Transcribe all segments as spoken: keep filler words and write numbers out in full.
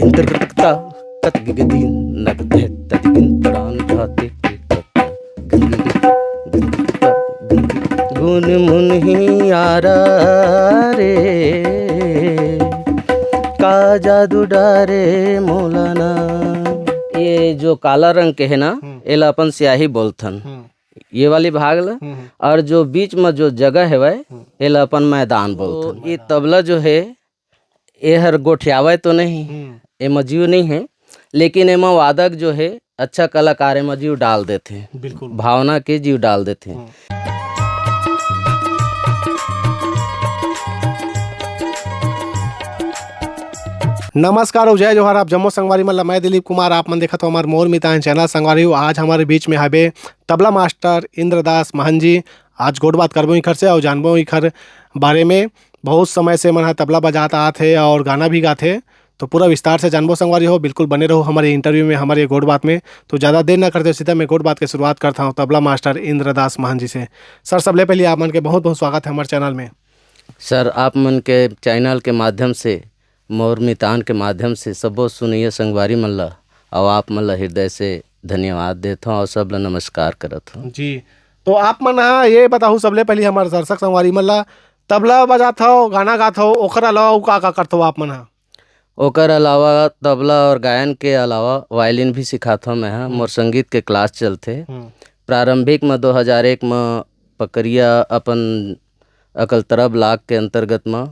तक तक ता तक गिगदी नक तहत तक दिन तड़ान धा ते ते तक गंदी गंदी गुन मुन ही आरा रे, का जादू डारे मोला ना। ये जो काला रंग के है ना, हम्म। एला अपन स्याही बोलथन। हम्म। ये वाली भाग ल। हम्म, हम्म। और जो बीच में जो जगह हेवय, हम्म। एला अपन मैदान बोलथन। तो ये तबला जो है, ये हर गोठियावय तो नहीं, हम्म। एमा जीव नहीं है, लेकिन एमा वादक जो है, अच्छा कलाकार एमा जीव डाल देथे, बिल्कुल। भावना के जीव डाल देथे। हम्म। नमस्कार अउ जय जोहार, आप जम्मो संगवारी मन ला मैं दिलीप कुमार, आप मन देखत हो हमार मोर मितान चैनल। संगवारी हो, आज हमारे बीच में हबे तबला मास्टर इंद्रदास महन जी। आज गोठ बात करबो इखर से अउ जानबो इखर बारे में। बहुत समय से मन ह तबला बजात आत हे और गाना भी गाथे, तो पूरा विस्तार से जानबो संगवारी हो। बिल्कुल बने रहो हमारे इंटरव्यू में, हमारे गोठ बात में। तो ज़्यादा देर ना करते हुए सीधा मैं गोठ बात के शुरुआत करता हूँ तबला मास्टर इंद्रदास महन जी से। सर, सबले पहले आप मन के बहुत बहुत स्वागत है हमारे चैनल में। सर, आप मन के चैनल के माध्यम से, मोर मितान के माध्यम से सबो सुनइया संगवारी मन ला अउ आप मन ला हृदय से धन्यवाद देथों और सब ला नमस्कार करत हों। जी, तो आप मन ह ये बताहू सबले पहली हमार दर्शक संगवारी मन ला, तबला बजात हव, गाना गात हव, ओकर अलावा अउ का-का करत हव आप मन ह? ओकर अलावा तबला और गायन के अलावा वायलिन भी सिखात हव मैं ह। हम्म। मोर संगीत के क्लास चलथे। हम्म। प्रारंभिक म दो हज़ार एक म पकरिया अपन अकलतरा ब्लॉक के अंतर्गत म, अ,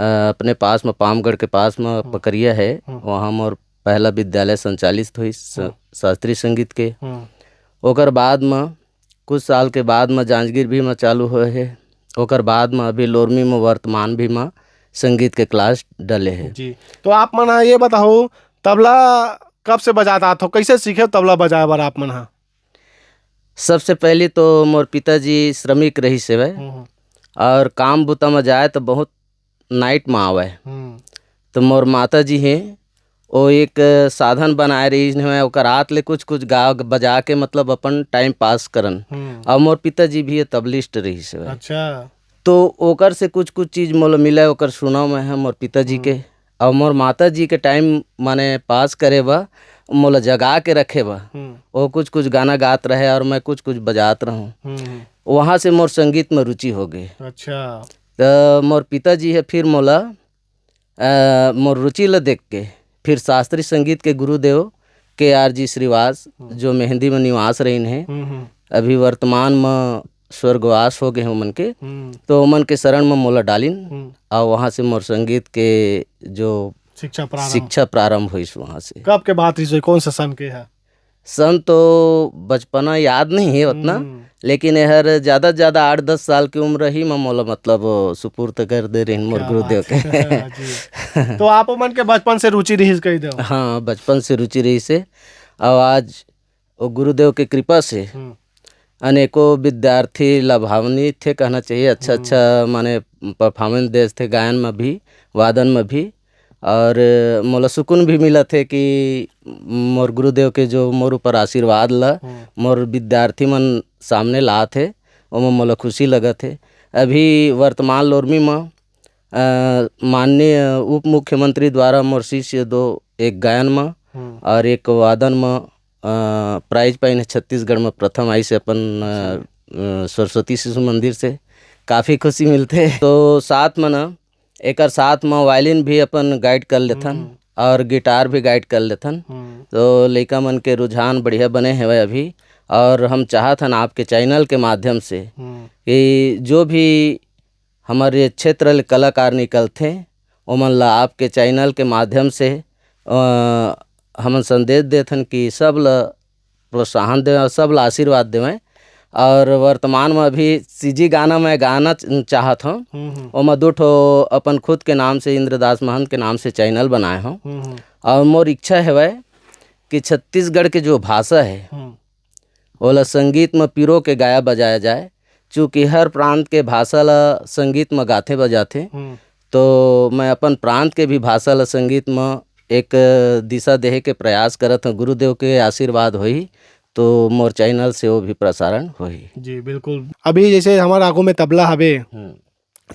अपने पास म पामगढ़ के पास म हम्म। पकरिया है, हम्म। वहाँ मोर पहला विद्यालय संचालित होइस स-, हम्म। शास्त्रीय संगीत के। हम्म। ओकर बाद म कुछ साल के बाद म जांजगीर भी म चालू होए हे। ओकर बाद म अभी लोरमी म वर्तमान भी म संगीत के क्लास डले हे। जी, तो आप मन ह ये बताओ, तबला कब से बजात आत हो, कैसे सीखे तबला बजाए बर आप मन ह? सबसे पहली तो मोर पिताजी श्रमिक रहिस हेवय हम्म, हम्म। और काम बुता म जाए तो बहुत नाइट म आवय। हम्म। तो मोर माता जी हे, ओ एक साधन बनाए रहिस हेवय, ओकर आत ले कुछ-कुछ गा बजा के मतलब अपन टाइम पास करन। हम्म। और मोर पिताजी भी ये तबलिस्ट रहिस हेवय। अच्छा। तो ओकर से कुछ-कुछ चीज मोला मिलय, ओकर सुनव मैं ह मोर पिताजी के। हम्म। अउ मोर माता जी के टाइम माने पास करे बर, मोला जगा के रखे बर, हम्म। वो कुछ-कुछ गाना गात रहे और मैं कुछ-कुछ बजात रहूं। हम्म, हम्म। वहाँ से मोर संगीत में रुचि हो गई। अच्छा। त मोर पिताजी हे फिर मोला, अ, मोर रुचि ल देख के फिर शास्त्रीय संगीत के गुरुदेव के आर जी श्रीवास, हम्म। जो मेहंदी में निवास रहिन हे, हम्म, हम्म। अभी वर्तमान में स्वर्गवास हो गए हे ओमन के, हम्म। तो ओमन के शरण में मोला डालिन, हम्म। और वहाँ से मोर संगीत के जो शिक्षा प्रारंभ। शिक्षा प्रारंभ होइस वहाँ से। कब के बात रहिस होही, कौन से सन के है? सन तो बचपना याद नहीं है उतना, हम्म। लेकिन एहर ज्यादा से ज्यादा आठ दस साल की उम्र ही में मोला मतलब सुपुर्द कर दे रहिन मोर क्या गुरुदेव बात के। है। जी। तो आप ओमन के बचपन से रुचि रहिस कही दो? हाँ, बचपन से रुचि रहिस हे। और आज वो गुरुदेव के कृपा से हम्म। अनेकों विद्यार्थी लाभान्वित थे कहना चाहिए। अच्छा, हम्म। अच्छा माने परफॉर्मेंस देथे गायन में भी, वादन में भी, और मोला सुकून भी मिलत हे कि मोर गुरुदेव के जो मोर ऊपर आशीर्वाद ला हम्म। मोर विद्यार्थी मन सामने लात हे, ओमा मोला खुशी लगत हे। अभी वर्तमान लोरमी म, अ, माननीय उप मुख्यमंत्री द्वारा मोर शिष्य दो, एक गायन म हम्म। और एक वादन म, अ, प्राइज पाइन हे छत्तीसगढ़ म प्रथम आइस हे अपन, अ, अच्छा। अ, सरस्वती शिशु मंदिर से। काफ़ी खुशी मिलथे। तो साथ म न एकर साथ म वायलिन भी अपन गाइड कर लेथन हम्म। और गिटार भी गाइड कर लेथन। हम्म। तो लइका मन के रुझान बढ़िया बने हवय अभी, और हम चाहत हन आपके चैनल के माध्यम से हम्म। कि जो भी हमर ये क्षेत्र ले कलाकार निकलथे, ओमन ला आपके चैनल के माध्यम से, अ, हमन संदेश देथन कि सब ला प्रोत्साहन देवय, सब ला आशीर्वाद देवय। और वर्तमान में अभी सीजी गाना मैं गाना च-, चाहत हूँ। हम्म, हम्म। ओमा दो ठो अपन खुद के नाम से, इंद्रदास महंत के नाम से चैनल बनाए हूँ। हम्म, हम्म। और मोर इच्छा हेवय कि छत्तीसगढ़ के जो भाषा है, हम्म। ओला संगीत म पिरो के गाया बजाया जाए, चूँकि हर प्रांत के भाषा ल संगीत म गाथे बजाथे। हम्म। तो मैं अपन प्रांत के भी भाषा ल संगीत म एक दिशा देहे के प्रयास करत हूँ। गुरुदेव के आशीर्वाद होही, तो मोर चैनल से वो भी प्रसारण होही। जी, बिल्कुल। अभी जैसे हमारे आगू में तबला हवे, हम्म।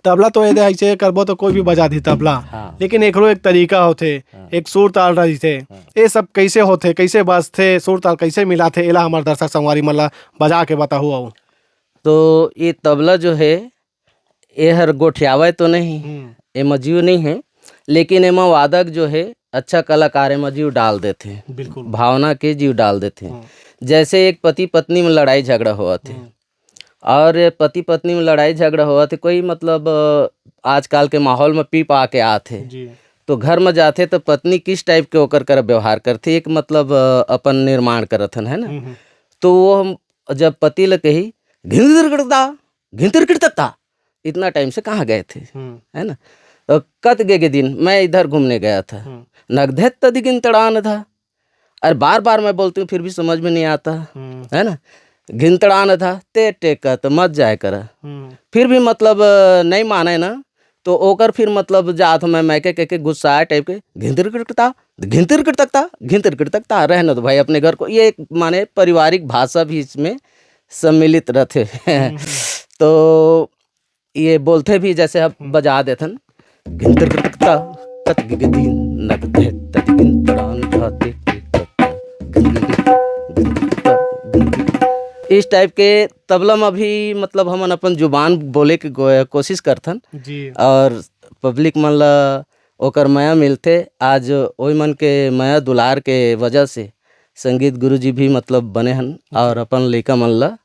तबला तो ये दे, ऐसे करबो तो कोई भी बजा दी तबला, हाँ। लेकिन एकरो एक तरीका होथे, हाँ। एक सुर ताल रहिथे। हाँ। ये सब कैसे होथे, कैसे बजथे, सुर ताल कैसे मिलाथे, एला हमर दर्शक संगवारी मन ला बजा के बताहू। अउ तो ये तबला जो है, ये हर गोठियावय तो नहीं, हम्म। एमा जीव नहीं है, लेकिन एमा वादक जो है, अच्छा कलाकार एमा जीव डाल देथे, बिल्कुल। भावना के जीव डाल देथे। हम्म। जैसे एक पति पत्नी में लड़ाई झगड़ा होवत हे, हम्म। और पति पत्नी में लड़ाई झगड़ा होवत हे, कोई मतलब, अ, आजकल के माहौल में पी पा के आत हे, जी। तो घर में जाथे तो पत्नी किस टाइप के ओकर कर व्यवहार करथे, एक मतलब, अ, अपन निर्माण करत हन, है ना? हम्म, हम्म। तो वो हम जब पति ल कही, "घिंतिर गिड़ता, घिंतिर गिड़तकता, इतना टाइम से कहाँ गए थे?" हम्म। है ना? तो कत गे के दिन, "मैं इधर घूमने गया था।" हम्म। "नगधे तदि गिंतड़ान था।" अरे, बार-बार मैं बोलती हूँ, फिर भी समझ में नहीं आता, हम्म। है ना? "गिंतड़ान था, ते टेकत मत जाए करा।" हम्म। फिर भी मतलब, अ, नहीं माने ना, तो ओकर फिर मतलब जात हूँ मैं, मैं के, के, के गुस्सा टाइप के, "घिंतिर गिड़तकता, घिंतिर गिड़तकता, घिंतिर गिड़तकता, रहने दो भाई अपने घर को।" ये एक माने पारिवारिक भाषा भी इसमें सम्मिलित रहथे। हम्म, हम्म। तो ये बोलथे भी, जैसे अब हम्म। बजा देथन, "घिंतिर गिड़तकता, कत गे के दिन, नक दे तत गिंतड़ान ढाते के कत, घिंतिर गिड़तकता, घिंतिर गिड़तकता।" इस टाइप के तबला में भी मतलब हमन अपन जुबान बोले के गो-, कोशिश करथन। जी। और पब्लिक मन ला ओकर मया मिलथे। आज ओई मन के मया दुलार के वजह से संगीत गुरुजी भी मतलब बने हन जी। और अपन लइका मन ला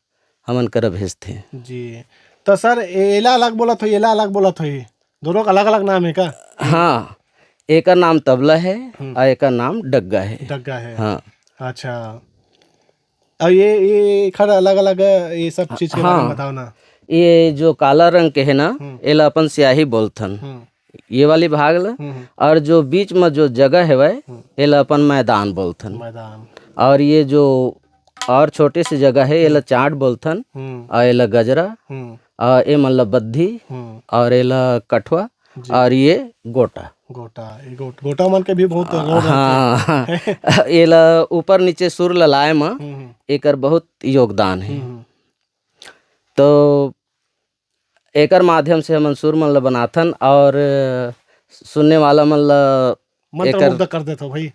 हमन करा भेजथे। जी। तो सर, एला अलग बोलत होही, एला अलग बोलत होही, दोनों का अलग-अलग नाम है का? हाँ, एकर नाम तबला है हम्म। और एकर नाम डग्गा है। डग्गा है। हाँ। अच्छा। और ये, ये एकर अलग-अलग, ये सब चीज के बारे में हाँ। बताओ ना। ये जो काला रंग के है ना, हम्म। एला अपन स्याही बोलथन। हम्म। ये वाली भाग ला। हम्म, हम्म। और जो बीच में जो जगह है वह, हम्म। एला अपन मैदान बोलथन। मैदान। और ये जो और छोटे से जगह है, एला हम्म। चाट बोलथन, हम्म। और एला गजरा, हम्म। और ए मन ला बद्धी, हम्म। और एला कठवा, जी। और ये गोटा। गोटा, ये गोट-, गोटा मन के भी बहुत आ, role हाँ, रहथे। हाँ। एला ऊपर नीचे सुर ला लाए म हम्म, हम्म। एकर बहुत योगदान है। हम्म, हम्म। तो एकर माध्यम से हमन सुर मन ल बनाथन और सुनने वाला मन ल मंत्रमुग्ध एकर कर देथो भाई।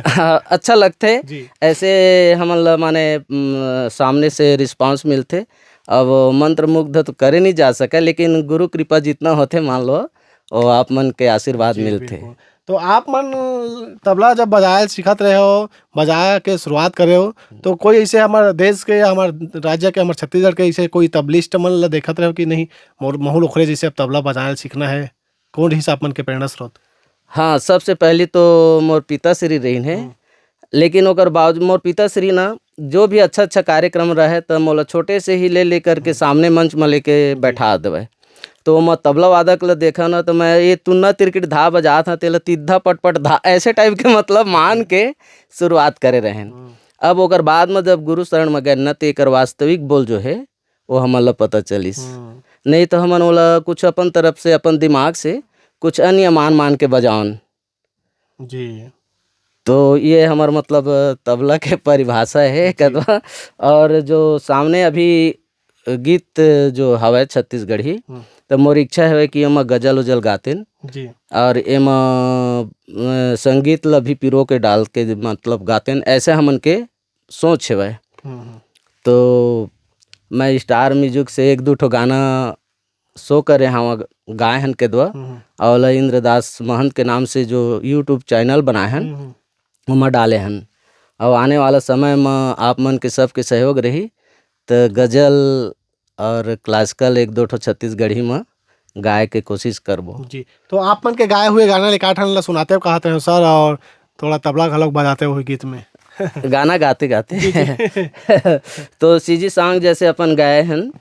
हाँ, अच्छा लगथे। जी। ऐसे हमन ल माने, उम, सामने से response मिलथे। अब मंत्रमुग्ध तो करे नहीं जा सके, लेकिन गुरु कृपा जितना होथे, मान लो, वो आप मन के आशीर्वाद जी, मिलथे। बिल्कुल। तो आप मन तबला जब बजाए ल सीखत रहे हो, बजाए के शुरुआत करे हो, तो कोई ऐसे हमर देश के या हमर राज्य के, हमर छत्तीसगढ़ के ऐसे कोई तबलिस्ट मन ल देखत रहे हो कि नहीं, मोर, महू ल ओखरे जैसे अब तबला बजाए ल सीखना है? कौन रहिस आप मन के प्रेरणा स्रोत? हाँ, सबसे पहली तो मोर पिताश्री रहिन हे, हम्म। लेकिन ओकर बावजूद मोर पिताश्री ना, जो भी अच्छा-अच्छा कार्यक्रम रहे, त मोला छोटे से ही ले लेकर के हम्म। सामने मंच म लेके जी। बैठा देवय। तो ओमा तबला वादक ल देखा ना, तो मैं, "ये तुन्ना तिरकिट धा बजात ह, तेला तिद्धा पटपट धा", ऐसे टाइप के मतलब मान के शुरुआत करे रहेन। हम्म। अब ओकर बाद म जब गुरु शरण म गए ना, तो एकर वास्तविक बोल जो है, वो हमन ला पता चलिस। हम्म। नहीं तो हमन ओला कुछ अपन तरफ से, अपन दिमाग से कुछ अन्य मान, मान के बजावन। जी। तो ये हमर मतलब तबला के परिभाषा है जी। कदवा। और जो सामने अभी गीत जो हवय छत्तीसगढ़ी, हम्म। तो मोर इच्छा हवय कि एमा गजल उजल गातेन। जी। और एमा, अ, संगीत ला भी पिरो के डाल के मतलब गातेन, ऐसे हमन के सोच हवय। हम्म, हम्म। तो मैं स्टार म्यूजिक से एक दू ठो गाना show करे हवं, गाए हन के दुआ। हम्म, हम्म। और ओला इंद्रदास महंत के नाम से जो YouTube channel बनाए हन, हम्म, हम्म। ओमा डाले हन। और आने वाला समय म आप मन के सबके सहयोग रही, त गजल और classical एक दो ठो छत्तीसगढ़ी म गाए के कोशिश करबो। जी, तो आप मन के गाए हुए गाना ले का ठन ला सुनाते हो, कहत रहे हो सर, और थोड़ा तबला घलोक बजाते हो गीत में। गाना गाते गाते। जी, जी। तो सीजी song जैसे अपन गाए हन,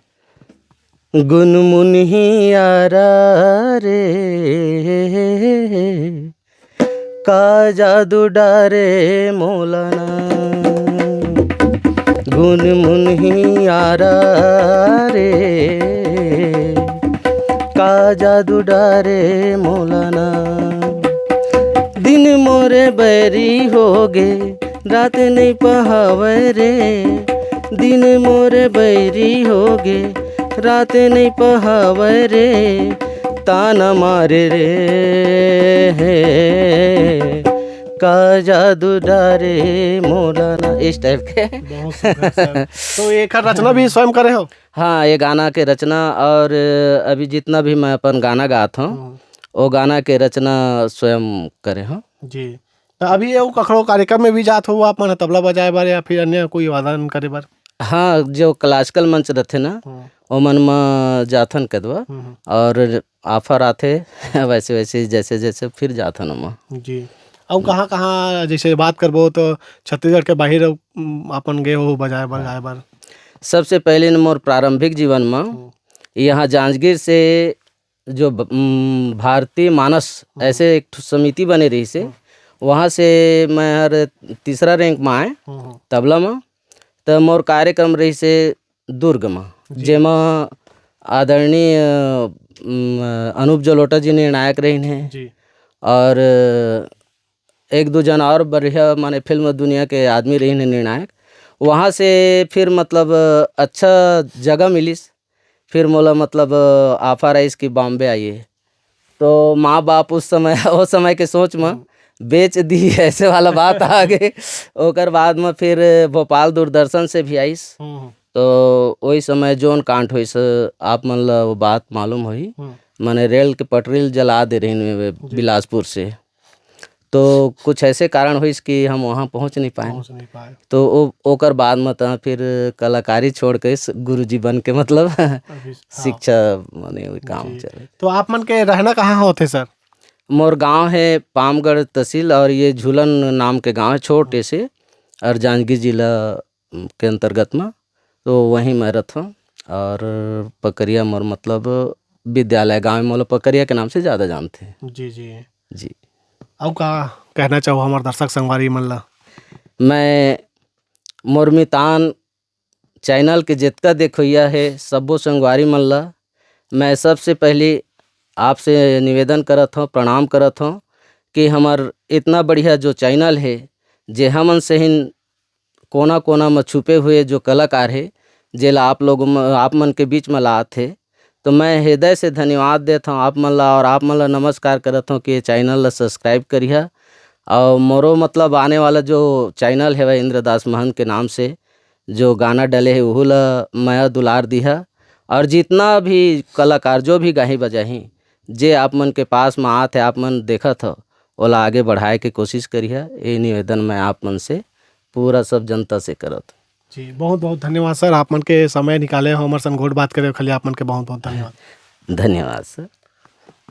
गुनमुन ही आरा रे, का जादू डारे मोला ना। गुनमुन ही आरा रे, का जादू डारे मोला ना। दिन मोरे बैरी होगे, रात नहीं पहावे रे। दिन मोरे बैरी होगे, रात नहीं पहावे रे। ताना मारे रे, हे, का जादू डारे मोला ना, इस टाइप के। बहुत सुंदर सर। तो एकर रचना भी स्वयं करे हो? हाँ, ये गाना के रचना और अभी जितना भी मैं अपन गाना गात हूँ, हम्म। वो गाना के रचना स्वयं करे हूँ। जी। तो अभी ये कखरो कार्यक्रम में भी जात हो आप मन तबला बजाए बर या फिर अन्य कोई वादन करे बर? हाँ, जो क्लासिकल मंच रहते ना, हम्म। ओमन म जाथन कदवा हम्म। और ऑफर आथे वैसे वैसे जैसे जैसे फिर जाथन ओमा। जी। अउ कहाँ कहाँ जैसे बात करबो तो छत्तीसगढ़ के बाहर, उम, अपन गए हो बजाए बर, हाँ। गाए बर? सबसे पहले न मोर प्रारंभिक जीवन म हम्म। यहाँ जांजगीर से जो ब-, उम, भारतीय मानस हम्म। ऐसे एक ठो समिति बने रहिस हे, हम्म। वहाँ से मैं हर तीसरा रैंक म आए, हम्म, हम्म। तबला म। त मोर कार्यक्रम रहिस हे दुर्ग म, जी। जेमा आदरणीय, उम, अनूप जलोटा जी निर्णायक रहिन हे। जी। और एक दू जन और बढ़िया माने फिल्म दुनिया के आदमी रहिन हे निर्णायक। वहाँ से फिर मतलब अच्छा जगह मिलिस। फिर मोला मतलब ऑफर आइस कि बॉम्बे आइए। तो माँ बाप उस समय, वो समय के सोच में हम्म। बेच दी ऐसे वाला बात आ गए। ओकर बाद में फिर भोपाल दूरदर्शन से भी आइस। हम्म। तो वही समय जोन कांड होइस, आप मन ला वो बात मालूम होही। हम्म। माने रेल के पटरी ल जला दे रहिन वे जी। बिलासपुर से। तो कुछ ऐसे कारण होइस कि हम वहाँ पहुँच नहीं पाए। पहुँच नहीं पाए। तो ओ-, ओकर बाद में त फिर कलाकारी छोड़ के स-, गुरुजी बन के मतलब अभी, हाँ। शिक्षा माने वो काम जी। चले। तो आप मन के रहना कहाँ होथे सर? मोर गांव है पामगढ़ तहसील और ये झूलन नाम के गांव है छोटे से, और जांजगीर जिला के अंतर्गत में, तो वहीं मैं रहता हूँ। और पकरिया मोर मतलब विद्यालय, गांव में मोला पकरिया के नाम से ज़्यादा जानते हैं। जी, जी। जी। अउ का कहना चाहो हमार दर्शक संगवारी मन ला? मैं मोर मितान चैनल के जितका देखोइया है, सब्बो संगवारी मन ला मैं सबसे पहली आपसे निवेदन करत हूँ, प्रणाम करत हूँ कि हमर इतना बढ़िया जो चैनल है, जे हमन से ही कोना-कोना म छुपे हुए जो कलाकार हे, जेला आप लोग म, आप मन के बीच म लात हे, तो मैं हृदय से धन्यवाद देत हौं आप मन ला और आप मन ला नमस्कार करत हौं कि ये चैनल ला सब्सक्राइब करिहा। और मोरो मतलब आने वाला जो चैनल हेवय इंद्रदास महंत के नाम से, जो गाना डले हे, उहू ला मया दुलार दिहा। और जितना भी कलाकार जो भी गाही बजाही, जे आप मन के पास म आत हे, आप मन देखत हव, ओला आगे बढ़ाए के कोशिश करिहा। ये निवेदन मैं आप मन से पूरा सब जनता से करत हौं। जी, बहुत-बहुत धन्यवाद सर, आप मन के समय निकाले हो, हमर संग गोठ बात करे हो, खाली आप मन के बहुत-बहुत धन्यवाद। धन्यवाद सर।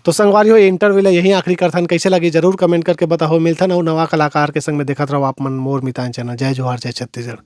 तो संगवारी हो, ये इंटरव्यू ला यहीं आखिरी करथन। कैसे लगी जरूर कमेंट करके बताओ। मिलथन अउ नवा कलाकार के संग में देखत रहो आप मन मोर मितान चैनल। जय जोहार, जय छत्तीसगढ़।